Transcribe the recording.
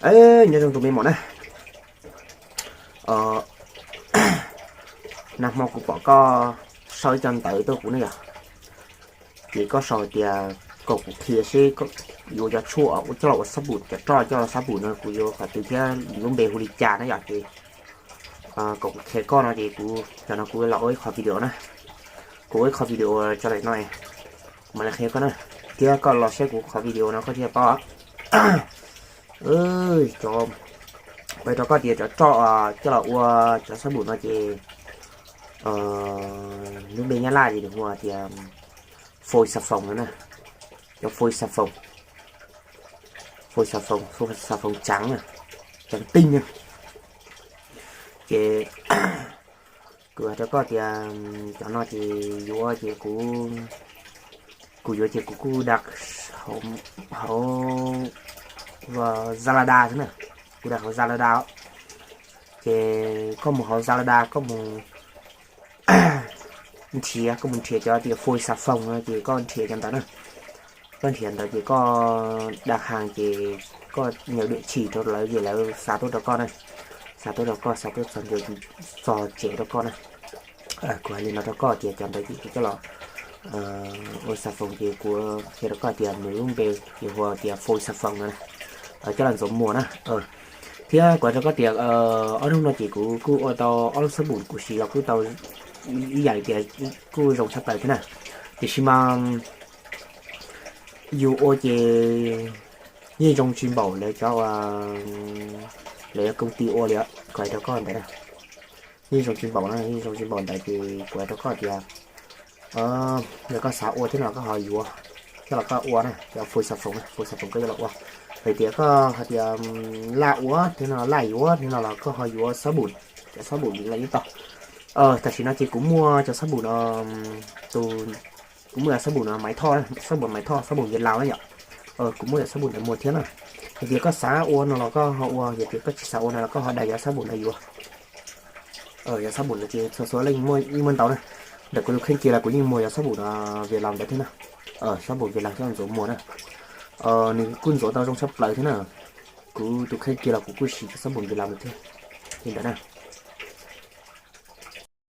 Nyob zoo tus me mom na, nag hmo kuv pom koj sau ib co ntawv tuaj kuv ne yom, ces koj sau hais tias kom kuv qhia seb yuav cov tshuaj ua coj los ua xab pum, cov roj coj los xab pum no kuv yuav qhov twg thiab lub npe hu li cas na yom, ces kom kuv qhia koj no ces kuv, cov no kuv los ua ib qho video na, kuv ua ib qho video tso lawm no, kuv mam li qhia koj na, thiab koj los saib kuv qhov video no koj thiaj paub. Cov, kuv hais rau koj tias cov roj coj los ua cov xab pum no ces lub npe Nyab Laj ces nws hu tias phôi xà phòng no na, cov phôi xà phòng, phôi xà phòng, phôi xà phòng trắng, trắng tinh na. Ces kuv hais rau koj tias cov no ces yuav ces kuv, kuv yuav ces kuv kuj da hauv Lazada xwb na, kuv da hauv Lazada. Ces koj mus hauv Lazada koj mus nrhiav, koj mus nrhiav cov tias phôi xà phòng no ces koj nrhiav cov ntawd na. Koj nrhiav ntawd ces koj da hàng ces koj nias địa chỉ rau lawv ces lawv xa tuaj rau koj na, xa tuaj rau koj, xa tuaj txog, txog tsev rau koj na. Kuv hais li no rau koj tias cov ntawd ces kuv coj los ua xà phòng ces kuv qhia rau koj tias nws lub npe ces hu tias phôi xà phòng no na, coj los ntxuav muag na. Thiab kuv hais rau koj tias ob hnub no ces kuv kuj ua tau ob lub xab pum kuv siv los kuj tau ib yam li tias kuj zoo tshaj plaws thiab na. Tiam sis mas yus ua ces yeej zoo tsis npaum lawv cov, lawv cov công ty ua li kuv hais rau koj ntawd na. Yeej zoo tsis npaum na, yeej zoo tsis npaum ntawd ces kuv hais rau koj tias yog koj xav ua thiab no koj ho yuav coj los koj ua na, cov phôi xà phòng na, phôi xà phòng koj coj los ua. Hais tias koj hais tias laj ua thiab no, laj yuav thiab no los koj ho yuav xab pum, cov xab pum laj yeej tau. Tam sim no ces kuv muaj cov xab pum no, tus, kuv muaj cov xab pum no Maiv Thoj na, xab pum Maiv Thoj, xab pum Việt Lào na yom. Kuv muaj cov xab pum ntawd muag thiab na. Yog tias koj xav ua no los koj ho ua, yog tias koj tsis xav ua no los koj ho da cov xab pum ntawd yuav. Cov xab pum no ces txhua txhua leej yeej muaj ntau na. Ntawm kuv tus kheej kiag los kuv yeej muag cov xab pum no Việt Lào ntawd thiab na. Xab pum Việt Lào coj ntxuav muag na. Nws kuj ntxuav tau zoo tshaj plaws thiab na. Kuv tus kheej kiag los kuv kuj siv cov xab pum Việt Lào ntawd thiab. Li ntawd na.